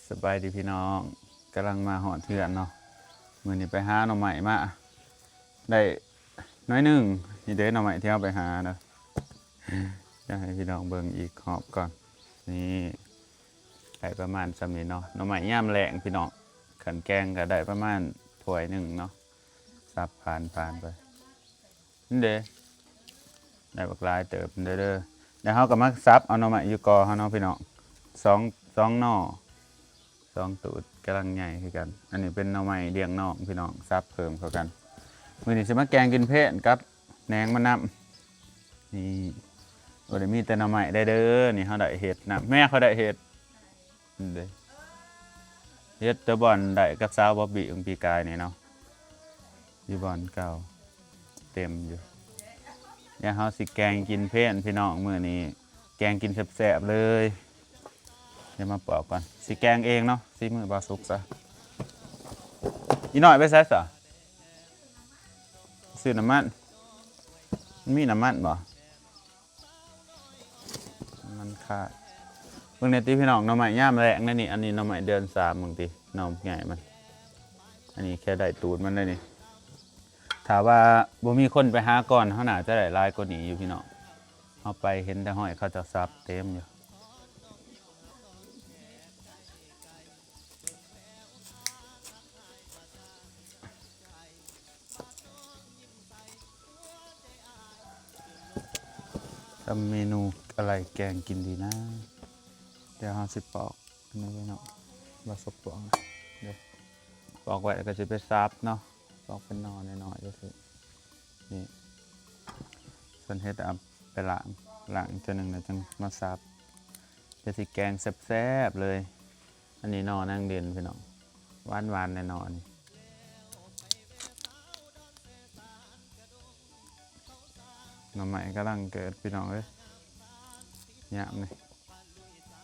ສະບາຍດີພີ່ນ້ອງ ກຳລັງມາຮອດເຮືອນເນາະ. ມື້ນີ້ໄປຫາໜໍ່ໄມ້ມາ ໄດ້ໜ້ອຍໜຶ່ງ. ນີ້ເດ້ໜໍ່ໄມ້ທີ່ເຮົາໄປຫານະ. ຢາກໃຫ້ພີ່ນ້ອງເບິ່ງອີກຮອບກ່ອນ. ນີ້ ໄດ້ປະມານສ່ຳນີ້ເນາະ. ໜໍ່ໄມ້ຍາມແລ້ງພີ່ນ້ອງ ຄັນແກງກໍໄດ້ປະມານຖ້ວຍໜຶ່ງເນາະ. ສັບຜ່ານໆໄປ. ນີ້ເດ້ ໄດ້ບັກຫຼາຍເຕີບເດີ. ແລ້ວເຮົາກໍມາສັບເອົາໜໍ່ໄມ້ຢູ່ກໍເຮົາເນາະພີ່ນ້ອງ. ສອງ ສອງໜໍ່ ສອງຕູດກຳລັງໃຫຍ່ຄືກັນ. ອັນນີ້ເປັນໜໍ່ໄມ້ລ້ຽງນ້ອງພີ່ນ້ອງ ສັບເພີ່ມເຂົ້າກັນ. ມື້ນີ້ຊິມາແກງກິນເພນກັບແໜງມານຳ. ນີ້ ບໍ່ໄດ້ມີແຕ່ໜໍ່ໄມ້ໄດ້ເດີ. ນີ້ເຮົາໄດ້ເຫັດນຳ ແມ່ເຂົາໄດ້ເຫັດ. ນີ້ເດ້ ເຮັດແຕ່ບ່ອນໄດ້ກັບສາວບອບບີ້ ປີກາຍນີ້ເນາະ. ຢູ່ບ່ອນເກົ່າເຕັມຢູ່. ດຽວເຮົາຊິແກງກິນເພນພີ່ນ້ອງ ມື້ນີ້ແກງກິນແຊບໆເລີຍ. ດຽວມາປອກກ່ອນ ຊິແກງເອງເນາະ ສີມືບ່າວສຸກຊະ. ອີນ້ອຍໄປໃສຊະ? ຊື້ນ້ຳມັນ. ມັນມີນ້ຳມັນບໍ່? ມັນຂາດ. ເບິ່ງແດ່ຕິພີ່ນ້ອງ ໜໍ່ໄມ້ຍາມແລ້ງນະນີ້. ອັນນີ້ໜໍ່ໄມ້ເດືອນສາມເບິ່ງຕິ ໜໍ່ໃຫຍ່ມັນ. ອັນນີ້ແຄ່ໄດ້ຕູດມັນໄດ້ນີ້. ຖ້າວ່າບໍ່ມີຄົນໄປຫາກ່ອນ ເຮົາໜ້າຈະໄດ້ຫຼາຍກວ່ານີ້ຢູ່ພີ່ນ້ອງ. ເຮົາໄປເຫັນແຕ່ຮອຍເຂົາເຈົ້າສັບເຕັມຢູ່. ทำเมนูอะไรแกงกินดีนะ เดี๋ยวเราสิปอกอันนี้ไว้เนาะ บ่าวสุกปอกนะ เดี๋ยวปอกไว้แล้วก็สิไปสับเนาะ ปอกเป็นหน่อน้อยๆจั่งซี้ นี่ ส่วนเห็ดเอาไปล้าง ล้างอีกเทื่อหนึ่งแล้วจั่งมาสับ เดี๋ยวสิแกงแซ่บๆเลย อันนี้หน่อนางเด่นพี่น้อง หวานๆแน่นอน หน่อไม้กำลังเกิดพี่น้องเอ้ย ยามนี้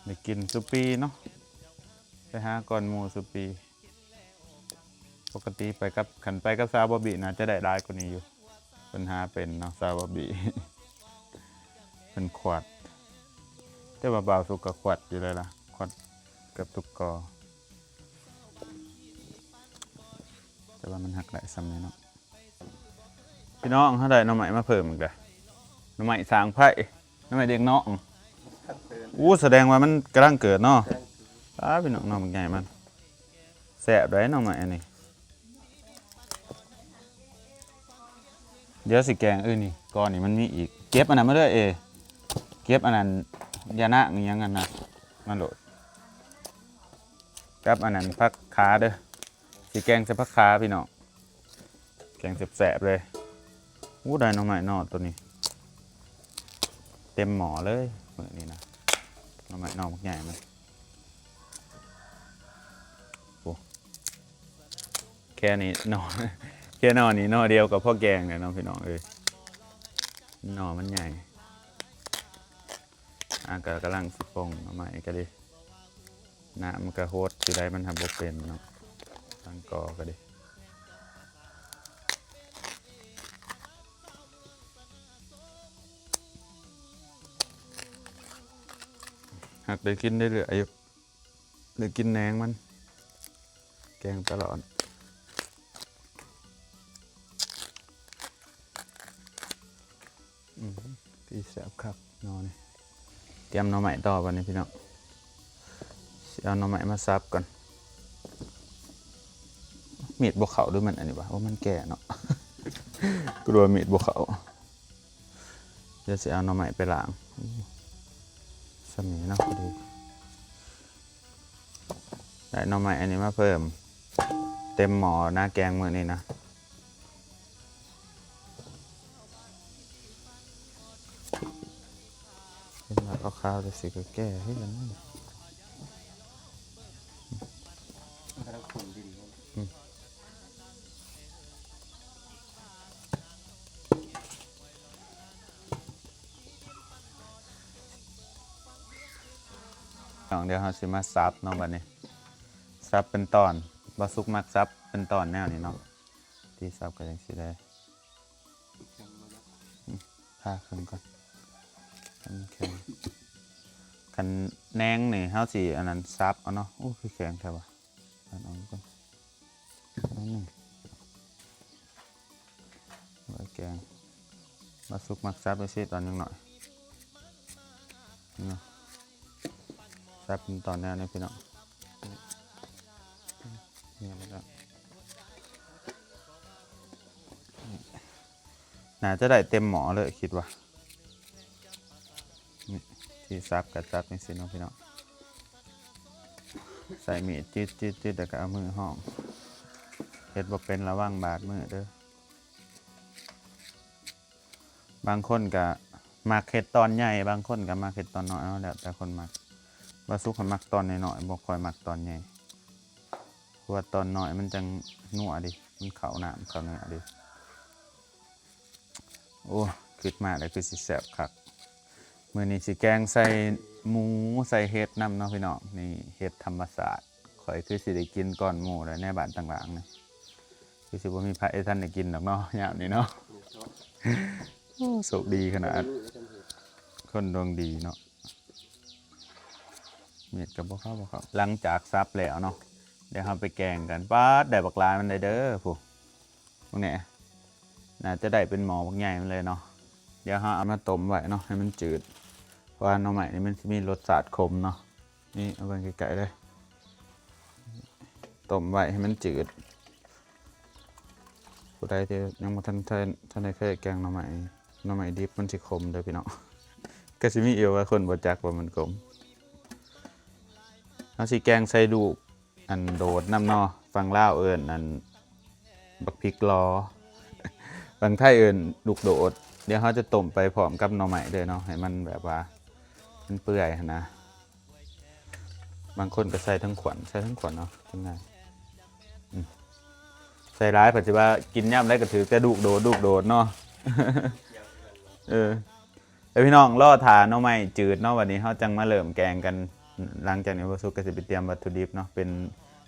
ได้กินซุปีเนาะ ไปหาก่อนหมู่ซุปี ปกติไปกับ คันไปกับสาวบอบบี้น่าจะได้หลายกว่านี้อยู่ เพิ่นหาเป็นเนาะ สาวบอบบี้ เพิ่นขวัด แต่ว่าบ่าวสุกก็ขวัดอยู่แล้วล่ะ ขวัดเกือบทุกกอ แต่ว่ามันหักได้ส่ำนี้เนาะ พี่น้อง เฮาได้หน่อไม้มาเพิ่มอีกแล้ว หน่อไม้สร้างไพร่ หน่อไม้เด็กน้อง อู้ แสดงว่ามันกำลังเกิดเนาะ อ้า พี่น้อง หน่อไม้ใหญ่มัน แซ่บได้หน่อไม้อันนี้ เดี๋ยวสิแกง เอ้ย นี่ ก่อนนี่มันมีอีก เก็บอันนั้นมาเด้อ เอ เก็บอันนั้น ยานางอีหยังอันนั้นมาโลด กับอันนั้นผักขาเด้อ สิแกงใส่ผักขาพี่น้อง แกงแซ่บๆเลย อู้ ได้หน่อไม้หน่อตัวนี้ เต็มหม้อเลยมื้อนี้นะ หน่อไม้หน่อบักใหญ่มัน โอ้ แค่นี้หน่อ แค่หน่อนี้หน่อเดียวก็พอแกงแล้วเนาะพี่น้องเอ้ย หน่อมันใหญ่ อ่ะ ก็กำลังสิปรุงหน่อไม้ก็ดี น้ำมันก็โหดอยู่ได้ มันทำบ่เป็นเนาะ ตั้งกอก็ดี หากได้กินได้เหลืออยู่ ได้กินแหนงมัน แกงตลอด อืม พี่แซ่บคักหน่อนี่ เตรียมหน่อไม้ต่อบัดนี้พี่น้อง สิเอาหน่อไม้มาสับก่อน มีดบ่เข้าหรือมันอันนี้วะ โอ้ มันแก่เนาะ กลัวมีดบ่เข้า เดี๋ยวสิเอาหน่อไม้ไปล้าง สำนี้เนาะ พอดี ได้หน่อไม้อันนี้มาเพิ่ม เต็มหม้อนะ แกงมื้อนี้นะ เห็นว่าขาวๆ จั่งซี้ก็แก่คือกันนะ มันกำลังข้นดีๆ อืม น้อง เดี๋ยวเราสิมาสับเนาะบัดนี้ สับเป็นตอน บ่าวสุกมักสับเป็นตอนแนวนี้เนาะ ที่สับก็จั่งซี้เลย อืม ผ่าครึ่งก่อน ให้มันแข็ง ຄັນແໜງນີ້ເຮົາຊິອັນນັ້ນສັບເອົາເນາະ. ໂອ້ ຄືແຂງແທ້ວະ. ອັນນັ້ນກໍ ອັນນີ້ໄວ້ແກງ. ບ່າວສຸກມັກສັບໄວ້ຊິຕອນຍັງນ້ອຍເນາະ. ສັບເປັນຕອນແນວນີ້ພີ່ນ້ອງ. ນີ້ມັນກໍ ໜ້າຈະໄດ້ເຕັມໝໍ້ເລີຍຄິດວ່າ. ນີ້ ທີ່ສັບກໍສັບຈັ່ງຊີ້ເນາະພີ່ນ້ອງ. ໃຊ້ມີດຈິດໆໆ ແລ້ວກໍເອົາມືຫ້ອງ. ເຮັດບໍ່ເປັນລະວັງບາດມືເດີ້. ບາງຄົນກໍມັກເຮັດຕອນໃຫຍ່ ບາງຄົນກໍມັກເຮັດຕອນນ້ອຍ ເອົາ ແລ້ວແຕ່ຄົນມັກ. ບ່າວສຸກມັກຕອນນ້ອຍໆ ບໍ່ຄ່ອຍມັກຕອນໃຫຍ່ ເພາະວ່າຕອນນ້ອຍມັນຈັ່ງນົວດີ ມັນເຂົ້ານ້ຳເຂົ້າເນື້ອດີ. ໂອ້ ຄິດມາແລ້ວຄືຊິແຊບຄັກ. ມື້ນີ້ຊິແກງໃສ່ໝູ ໃສ່ເຫັດນຳເນາະພີ່ນ້ອງ. ນີ້ເຫັດທຳມະຊາດ ຂ້ອຍຄືຊິໄດ້ກິນກ່ອນໝູ່ແລ້ວ ໃນບ້ານຕ່າງໆນີ້ ຄືຊິບໍ່ມີໃຜທັນໄດ້ກິນດອກເນາະ ຍາມນີ້ເນາະ. ໂອ້ ໂຊກດີຂະໜາດ ຄົນດວງດີເນາະ. ມີດກໍບໍ່ເຂົ້າ ບໍ່ເຂົ້າ. ຫຼັງຈາກສັບແລ້ວເນາະ ດຽວເຮົາໄປແກງກັນ. ປາດ ໄດ້ບັກຫຼາຍມັນໄດ້ເດີ້ ຜູ້ ເບິ່ງແດ່. ໜ້າຈະໄດ້ເປັນໝໍ້ບັກໃຫຍ່ມັນເລີຍເນາະ. ດຽວເຮົາເອົາມາຕົ້ມໄວ້ເນາະ ໃຫ້ມັນຈືດ ເພາະວ່າໜໍ່ໄມ້ນີ້ມັນຊິມີລົດຊາດຂົມເນາະ. ນີ້ ເອົາເບິ່ງໃກ້ໆເລີຍ. ຕົ້ມໄວ້ໃຫ້ມັນຈືດ. ຜູ້ໃດທີ່ຍັງບໍ່ທັນ ທັນ ທັນໄດ້ເຄີຍແກງໜໍ່ໄມ້ ໜໍ່ໄມ້ດິບມັນຊິຂົມເດີ້ພີ່ນ້ອງ. ກໍຊິມີຢູ່ວ່າຄົນບໍ່ຈັກວ່າມັນຂົມ. ເຮົາຊິແກງໃສ່ລູກອັນໂດດນຳເນາະ. ຝັ່ງລາວເອີ້ນອັນ ບັກພິກລໍ ຝັ່ງໄທເອີ້ນລູກໂດດ. ດຽວເຮົາຈະຕົ້ມໄປພ້ອມກັບໜໍ່ໄມ້ເລີຍເນາະ ໃຫ້ມັນແບບວ່າມັນເປື່ອຍຫັ້ນນະ. ບາງຄົນກໍໃສ່ທັງຂວັນ ໃສ່ທັງຂວັນເນາະ ຈັ່ງງ່າຍ. ອືມ ໃສ່ຫຼາຍເພິ່ນຊິວ່າກິນຍາມໃດກໍຖືກແຕ່ລູກໂດດ ລູກໂດດເນາະ. ເອີ ແລ້ວພີ່ນ້ອງລໍຖ້າໜໍ່ໄມ້ຈືດເນາະ ບັດນີ້ເຮົາຈັ່ງມາເລີ່ມແກງກັນ. ຫຼັງຈາກນີ້ບ່າວສຸກກໍຊິໄປຕຽມວັດຖຸດິບເນາະ ເປັນ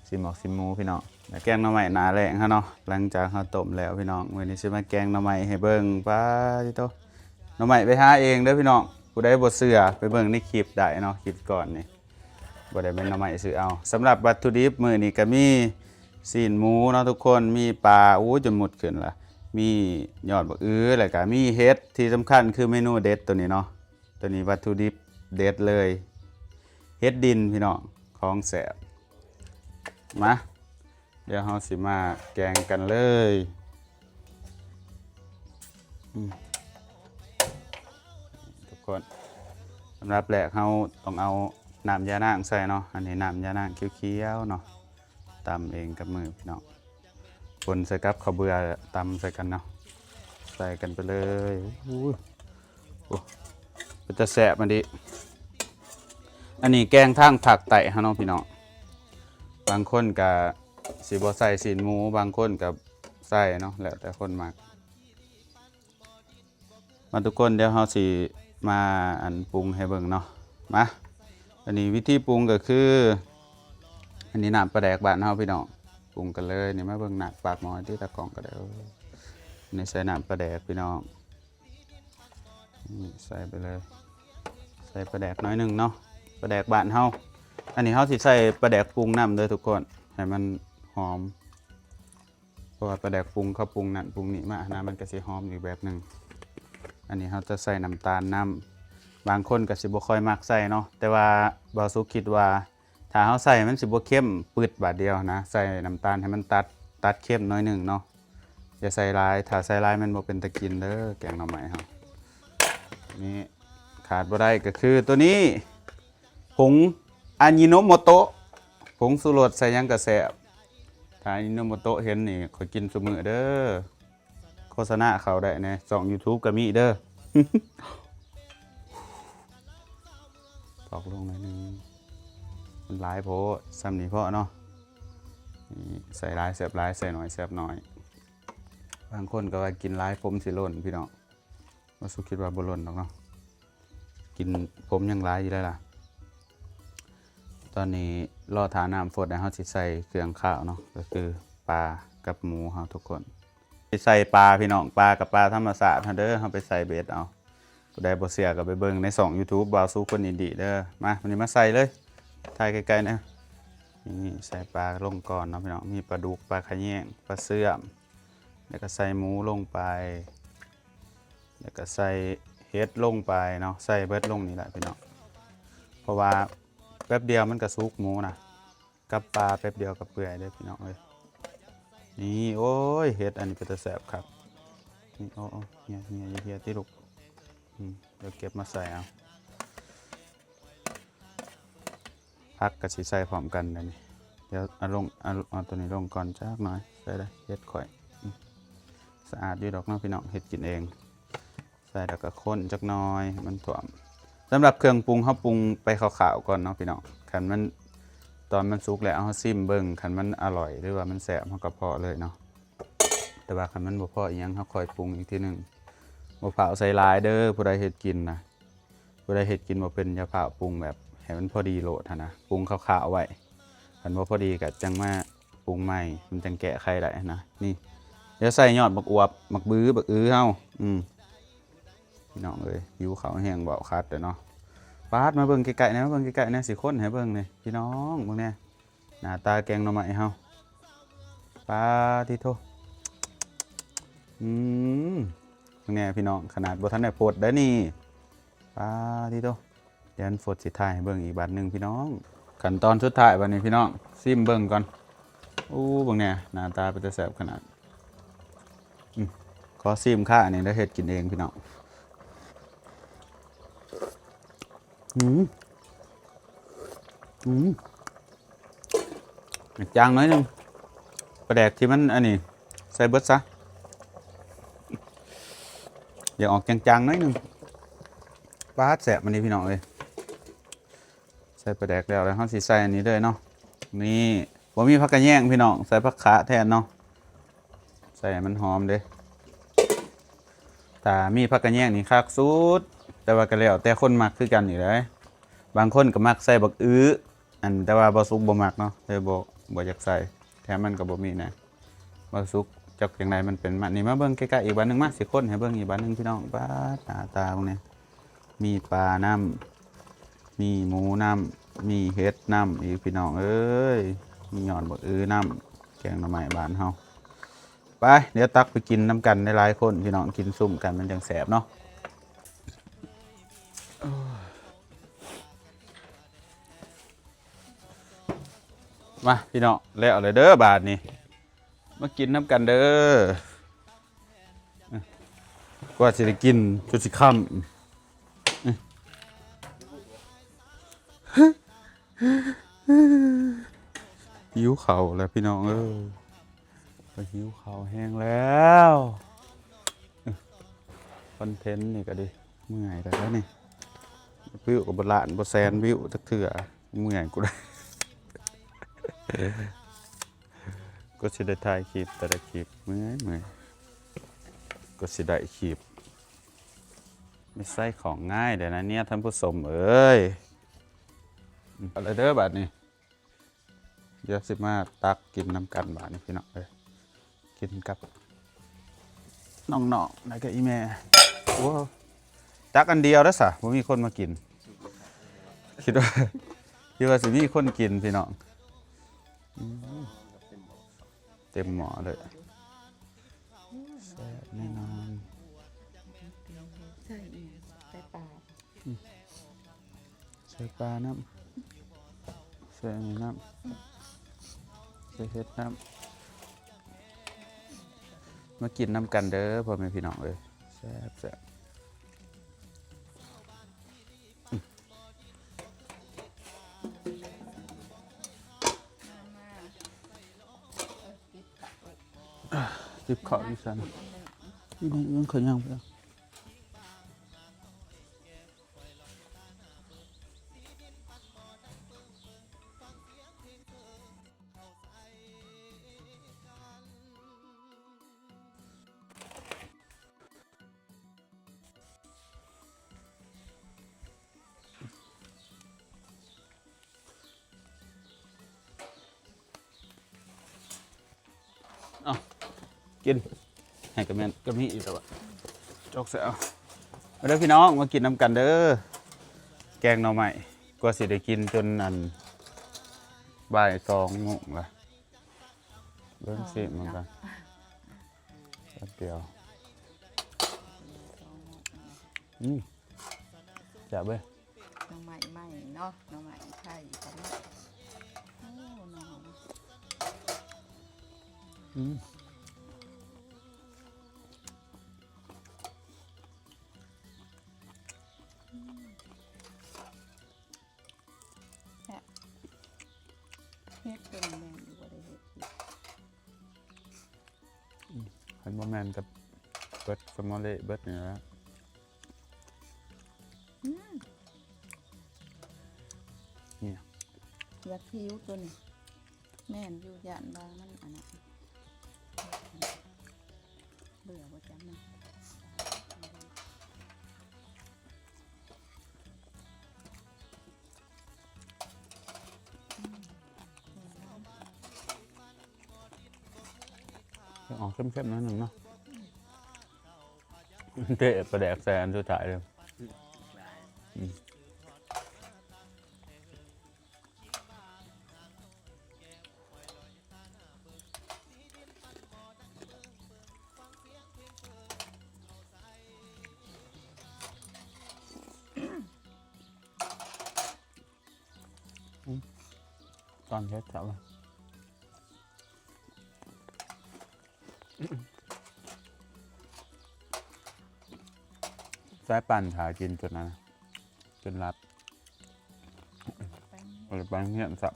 ຊີ້ນໝອກຊີ້ນໝູພີ່ນ້ອງ. ແກງໜໍ່ໄມ້ໜ້າແລ້ງເຮົາເນາະ ຫຼັງຈາກເຮົາຕົ້ມແລ້ວພີ່ນ້ອງ. ມື້ນີ້ຊິມາແກງໜໍ່ໄມ້ໃຫ້ເບິ່ງ. ປາດ ໂທ້ ໜໍ່ໄມ້ໄປຫາເອງເດີ້ພີ່ນ້ອງ. ຜູ້ໃດບໍ່ເຊື່ອໄປເບິ່ງໃນຄລິບໄດ້ເນາະ ຄລິບກ່ອນນີ້. ບໍ່ໄດ້ແມ່ນໜໍ່ໄມ້ຊື້ເອົາ. ສຳລັບວັດຖຸດິບມື້ນີ້ກໍມີຊີ້ນໝູເນາະທຸກຄົນ ມີປາ ໂອ້ຍ ຈົນໝຸດຂຶ້ນລະ ມີຍອດບັກອື ແລ້ວກໍມີເຫັດ. ທີ່ສຳຄັນຄືເມນູເດັດໂຕນີ້ເນາະ ໂຕນີ້ວັດຖຸດິບເດັດເລີຍ ເຫັດດິນພີ່ນ້ອງ ຂອງແຊບ. ມາ ດຽວເຮົາຊິມາແກງກັນເລີຍ. ອືມ ທຸກຄົນ ອັນດັບແລກເຮົາຕ້ອງເອົານ້ຳຢານາງໃສ່ເນາະ. ອັນນີ້ນ້ຳຢານາງຂຽວໆເນາະ ຕຳເອງກັບມືພີ່ນ້ອງ ປົນໃສ່ກັບເຂົ້າເບືອ ຕຳໃສ່ກັນເນາະ ໃສ່ກັນໄປເລີຍ. ໂອ້ຍ ໂອ້ ເປັນຕາແຊບອັນນີ້. ອັນນີ້ແກງທາງພາກໃຕ້ເຮົາເນາະພີ່ນ້ອງ ບາງຄົນກະຊິບໍ່ໃສ່ຊີ້ນໝູ ບາງຄົນກະໃສ່ເນາະ ແລ້ວແຕ່ຄົນມັກ. ມາທຸກຄົນ ດຽວເຮົາຊິມາອັນປຸງໃຫ້ເບິ່ງເນາະ. ມາ ອັນນີ້ວິທີປຸງກໍຄື ອັນນີ້ນ້ຳປາແດກບ້ານເຮົາພີ່ນ້ອງ ປຸງກັນເລີຍ. ນີ້ມາເບິ່ງໜ້າປາກໝໍ້ຕິ ຕາກ້ອງກໍໄດ້. ນີ້ໃສ່ນ້ຳປາແດກພີ່ນ້ອງ ນີ້ໃສ່ໄປເລີຍ ໃສ່ປາແດກໜ້ອຍໜຶ່ງເນາະ ປາແດກບ້ານເຮົາ. ອັນນີ້ເຮົາຊິໃສ່ປາແດກປຸງນຳເດີ້ທຸກຄົນ ໃຫ້ມັນຫອມ ເພາະວ່າປາແດກປຸງ ເຂົາປຸງນັ້ນປຸງນີ້ມາຫັ້ນນະ ມັນກໍຊິຫອມອີກແບບໜຶ່ງ. ອັນນີ້ເຮົາຈະໃສ່ນ້ຳຕານນຳ ບາງຄົນກໍຊິບໍ່ຄ່ອຍມັກໃສ່ເນາະ ແຕ່ວ່າບ່າວສຸກຄິດວ່າ ຖ້າເຮົາໃສ່ມັນຊິບໍ່ເຄັມປຶດບາດດຽວນະ ໃສ່ນ້ຳຕານໃຫ້ມັນຕັດ ຕັດເຄັມໜ້ອຍໜຶ່ງເນາະ ຢ່າໃສ່ຫຼາຍ ຖ້າໃສ່ຫຼາຍມັນບໍ່ເປັນຕາກິນເດີ້ ແກງໜໍ່ໄມ້ເຮົາ. ນີ້ຂາດບໍ່ໄດ້ກໍຄືໂຕນີ້ ຜົງອາຢິໂນໂມໂຕະ ຜົງຊູລົດ ໃສ່ຫຍັງກໍແຊບ. ຖ້າອາຢິໂນໂມໂຕະເຫັນນີ້ ຂ້ອຍກິນຊຸມື້ເດີ້. ໂຄສະນາເຂົ້າໄດ້ແດ່ ຊ່ອງຢູທູບກໍມີເດີ້. ຕອກລົງໜ້ອຍໜຶ່ງ ມັນຫຼາຍໂພດ ຊ່ຳນີ້ພໍເນາະ. ນີ້ໃສ່ຫຼາຍແຊບຫຼາຍ ໃສ່ໜ້ອຍແຊບໜ້ອຍ. ບາງຄົນກໍວ່າກິນຫຼາຍຜົມຊິຫຼົ່ນພີ່ນ້ອງ ບ່າວສຸກຄິດວ່າບໍ່ຫຼົ່ນດອກເນາະ ກິນຜົມຍັງຫຼາຍຢູ່ເດ້ລະ. ຕອນນີ້ລໍຖ້ານ້ຳຟົດ ແລ້ວເຮົາຊິໃສ່ເຄື່ອງຄາວເນາະ ກໍຄືປາກັບໝູເຮົາທຸກຄົນ. ຊິໃສ່ປາພີ່ນ້ອງ ປາກັບປາທຳມະຊາດເຮົາເດີ້ ເຮົາໄປໃສ່ເບັດເອົາ. ຜູ້ໃດບໍ່ເຊື່ອກໍໄປເບິ່ງໃນຊ່ອງ YouTube ບ່າວສຸກຄົນອິນດີເດີ. ມາ ມື້ນີ້ມາໃສ່ເລີຍ ຖ່າຍໃກ້ໆນະ. ນີ້ໃສ່ປາລົງກ່ອນເນາະພີ່ນ້ອງ, ມີປາດຸກ ປາຂະແຍງ ປາເຊື່ອມ ແລ້ວກໍໃສ່ໝູລົງໄປ ແລ້ວກໍໃສ່ເຫັດລົງໄປເນາະ, ໃສ່ເບິດລົງນີ້ແຫຼະພີ່ນ້ອງ ເພາະວ່າແປັບດຽວມັນກໍສຸກໝູນະ. ກັບປາແປັບດຽວກໍເປື່ອຍເດີພີ່ນ້ອງເອີຍ. ນີ້ ໂອ້ຍ ເຫັດອັນນີ້ເປັນຕາແຊບຄັກ. ນີ້ ໂອ້ ໂອ້ ເຮຍ ເຮຍ ເຮຍຕິລູກ. ອືມ ດຽວເກັບມາໃສ່ເອົາ. ຜັກກໍຊິໃສ່ພ້ອມກັນແຫຼະນີ້. ດຽວເອົາລົງ ເອົາ ເອົາໂຕນີ້ລົງກ່ອນຈັກໜ້ອຍ. ໃສ່ເດີ ເຫັດຂ້ອຍ. ອືມ ສະອາດຢູ່ດອກເນາະພີ່ນ້ອງ, ເຮັດກິນເອງ. ໃສ່ແລ້ວກໍຄົນຈັກໜ້ອຍໃຫ້ມັນຖ້ວມ. ສຳລັບເຄື່ອງປຸງ ເຮົາປຸງໄປຄາວໆກ່ອນເນາະພີ່ນ້ອງ. ຄັນມັນ ຕອນມັນສຸກແລ້ວ ເຮົາຊິມເບິ່ງ, ຄັນມັນອະລ່ອຍ ຫຼືວ່າມັນແຊບ ເຮົາກໍເພາະເລີຍເນາະ. ແຕ່ວ່າຄັນມັນບໍ່ເພາະອີ່ຫຍັງ ເຮົາຄ່ອຍປຸງອີກທີໜຶ່ງ. ບໍ່ຟ້າວໃສ່ຫຼາຍເດີ ຜູ້ໃດເຮັດກິນນະ. ຜູ້ໃດເຮັດກິນບໍ່ເປັນ ຢ່າຟ້າວປຸງ ແບບໃຫ້ມັນພໍດີໂລດຫັ້ນນະ, ປຸງຄາວໆໄວ້. ຄັນບໍ່ພໍດີກໍຈັ່ງມາ ປຸງໃໝ່ ມັນຈັ່ງແກ້ໄຂໄດ້ນະ. ນີ້ ດຽວໃສ່ຍອດບັກອວບ ບັກບື ບັກອືເຮົາ. ອືມ ພີ່ນ້ອງເອີຍ ຫິວເຂົ້າແຮງ ເວົ້າຄັດເດ້ເນາະ. ປາດ ມາເບິ່ງໃກ້ໆແດ່ ມາເບິ່ງໃກ້ໆແດ່ ຊິຄົນໃຫ້ເບິ່ງນີ້ພີ່ນ້ອງ. ເບິ່ງແດ່ ໜ້າຕາແກງໜໍ່ໄມ້ເຮົາ. ປາດ ຕິໂທ. ອືມ ເບິ່ງແດ່ພີ່ນ້ອງ ຂະໜາດບໍ່ທັນໄດ້ຟົດໄດ໋ນີ້. ປາດ ຕິໂທ. ດຽວຝົນຊິຖ່າຍໃຫ້ເບິ່ງອີກບາດໜຶ່ງພີ່ນ້ອງ. ຂັ້ນຕອນສຸດທ້າຍບາດນີ້ພີ່ນ້ອງ ຊິມເບິ່ງກ່ອນ. ໂອ້ ເບິ່ງແດ່ ໜ້າຕາເປັນຕາແຊບຂະໜາດ. ອືມ ຂໍຊິມຄ່າ ອັນນີ້ໄດ້ເຮັດກິນເອງພີ່ນ້ອງ. ອືມ ອືມ ຈາງໜ້ອຍໜຶ່ງ ປາແດກທີ່ມັນອັນນີ້ ໃສ່ເບິດຊະ. ຢາກອອກຈາງໆໜ້ອຍໜຶ່ງ. ປາດ ແຊບອັນນີ້ພີ່ນ້ອງເອີຍ. ໃສ່ປາແດກແລ້ວ ແລ້ວເຮົາຊິໃສ່ອັນນີ້ເລີຍເນາະ. ນີ້ ບໍ່ມີຜັກກະແຍງພີ່ນ້ອງ ໃສ່ຜັກຂະແທນເນາະ. ໃສ່ໃຫ້ມັນຫອມເດ້. ຖ້າມີຜັກກະແຍງນີ້ຄັກສຸດ, ແຕ່ວ່າກໍແລ້ວແຕ່ຄົນມັກຄືກັນອີກເດ້. ບາງຄົນກໍມັກໃສ່ບັກອື ອັນ ແຕ່ວ່າບ່າວສຸກບໍ່ມັກເນາະ ເລີຍບໍ່ ບໍ່ຢາກໃສ່. ແຖມມັນກໍບໍ່ມີແນ່. ບ່າວສຸກ ຈັກຈັ່ງໃດມັນເປັນມັນນີ້. ມາເບິ່ງໃກ້ໆອີກບາດໜຶ່ງ ມາ ຊິຄົນໃຫ້ເບິ່ງອີກບາດໜຶ່ງພີ່ນ້ອງ. ປາດ ໜ້າຕາເບິ່ງແດ່. ມີປານຳ ມີໝູນຳ ມີເຫັດນຳອີກພີ່ນ້ອງເອີຍ. ມີຍອດບັກອືນຳ ແກງໜໍ່ໄມ້ບ້ານເຮົາ. ໄປ ດຽວຕັກໄປກິນນຳກັນຫຼາຍໆຄົນພີ່ນ້ອງ, ກິນຊຸມກັນມັນຈັ່ງແຊບເນາະ. ມາພີ່ນ້ອງ ແລ້ວເລີຍເດີບາດນີ້. ມາກິນນຳກັນເດີ. ກວ່າຊິໄດ້ກິນຈົນຊິຄ່ຳ. ຫິວເຂົ້າແລ້ວພີ່ນ້ອງເອີຍ, ຂ້ອຍຫິວເຂົ້າແຮງແລ້ວ. ຄອນເທັນນີ້ກໍດີ ເມື່ອຍແລ້ວນີ້. ວິວກໍບໍ່ລ້ານບໍ່ແສນວິວຈັກເທື່ອ. ເມື່ອຍກູໄດ້ ກໍຊິໄດ້ຖ່າຍຄລິບແຕ່ລະຄລິບ ເມື່ອຍໆ ກໍຊິໄດ້ຄລິບ. ໄມ່ໃຊ້ຂອງງ່າຍເດ້ນະເນຍທ່ານຜູ້ຊົມເອີຍ. ເອົາລະເດີບາດນີ້ ດຽວຊິມາຕັກກິນນຳກັນບາດນີ້ພີ່ນ້ອງເອີຍ. ກິນກັບນ້ອງໆ ແລ້ວກໍອີ່ແມ່. ໂອ້ ຕັກອັນດຽວເດີ້ສະ ບໍ່ມີຄົນມາກິນ. ຄິດວ່າ ຄິດວ່າຊິມີຄົນກິນພີ່ນ້ອງ. ອືມ ເຕັມໝໍ້ເລີຍ. ແຊບແນ່ນອນ. ໃສ່ອີ່ ໃສ່ປາ. ອືມ ໃສ່ປານຳ ໃສ່ອັນນີ້ນຳ ໃສ່ເຫັດນຳ. ມາກິນນຳກັນເດີພໍ່ແມ່ພີ່ນ້ອງເອີຍ. ແຊບໆ. ອືມ ຈິບເຂົ້າຢູ່ຊັ້ນ ຢູ່ໃນເອື້ອງເຂົາຍ່າງໄປ. ເອົາ ກິນ ໃຫ້ກະແມ່ນກະມີອີກແລ້ວ ຈອກໃສ່ເອົາ. າເດີພີ່ນ້ອງ ມາກິນນຳກັນເດີ ແກງໜໍ່ໄມ້ ກວ່າຊິໄດ້ກິນຈົນອັນ ບ່າຍສອງໂມງລະ ເບິ່ງຊິມັນກໍ ແປັບດຽວ ອືມ ແຊບເວີຍ ໜໍ່ໄມ້ໃໝ່ເນາະ ໜໍ່ໄມ້ໄຜ່ກໍມີ ໂອ້ ໜໍ່ ອືມ ແຊບ ເຮັດເປັນແມ່ນຢູ່ ບໍ່ໄດ້ເຮັດ ອືມ ຄັນບໍ່ແມ່ນກໍເບິດສະມໍເລເບິດນີ້ແຫຼະ ອືມ ນີ້ ຢາກຫິວຕົວນີ້ ແມ່ນຢູ່ ຢ້ານວ່າມັນອັນນັ້ນ ເບື່ອບໍ່ຈັກນະ ອອກເຄັມໆ ໜ້ອຍໜຶ່ງເນາະ ເທປາແດກໃສ່ອັນສຸດທ້າຍເລີຍ ອືມ. ອືມ ຕອນເຮັດແຊບເລີຍ ສາຍປານຖ້າກິນຈົນນັ້ນ ຈົນຫຼັບ ບໍ່ໄດ້ໄປໂຮງຮຽນຊ້ຳ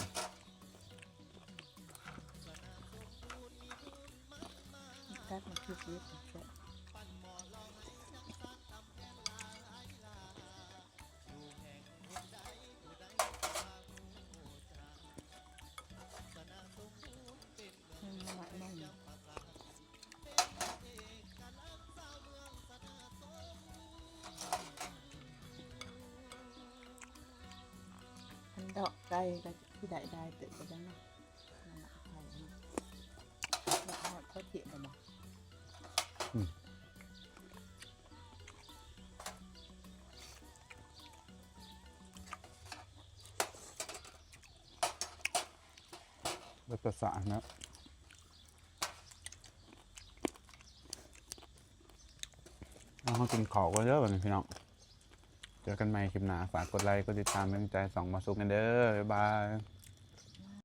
ກັດມາຄືຊິ ອືມ ອັນດອກໄກ່ກໍຊິໄດ້ຫຼາຍເຕີບຢູ່ເດ້ເນາະ ໄກ່ເນາະ ດອກຮອດເຂົາເທດແລ້ວບໍ່? ອືມ ເປັນຕາສານເນາະ. ເອົາ ເຮົາກິນເຂົ້າກ່ອນເດີບັດນີ້ພີ່ນ້ອງ ເຈີກັນໃໝ່ຄລິບໜ້າ ຝາກກົດໄລ ກົດຕິດຕາມເປັນກຳລັງໃຈຊ່ອງບ່າວສຸກແດ່ເດີ ບາຍບາຍ.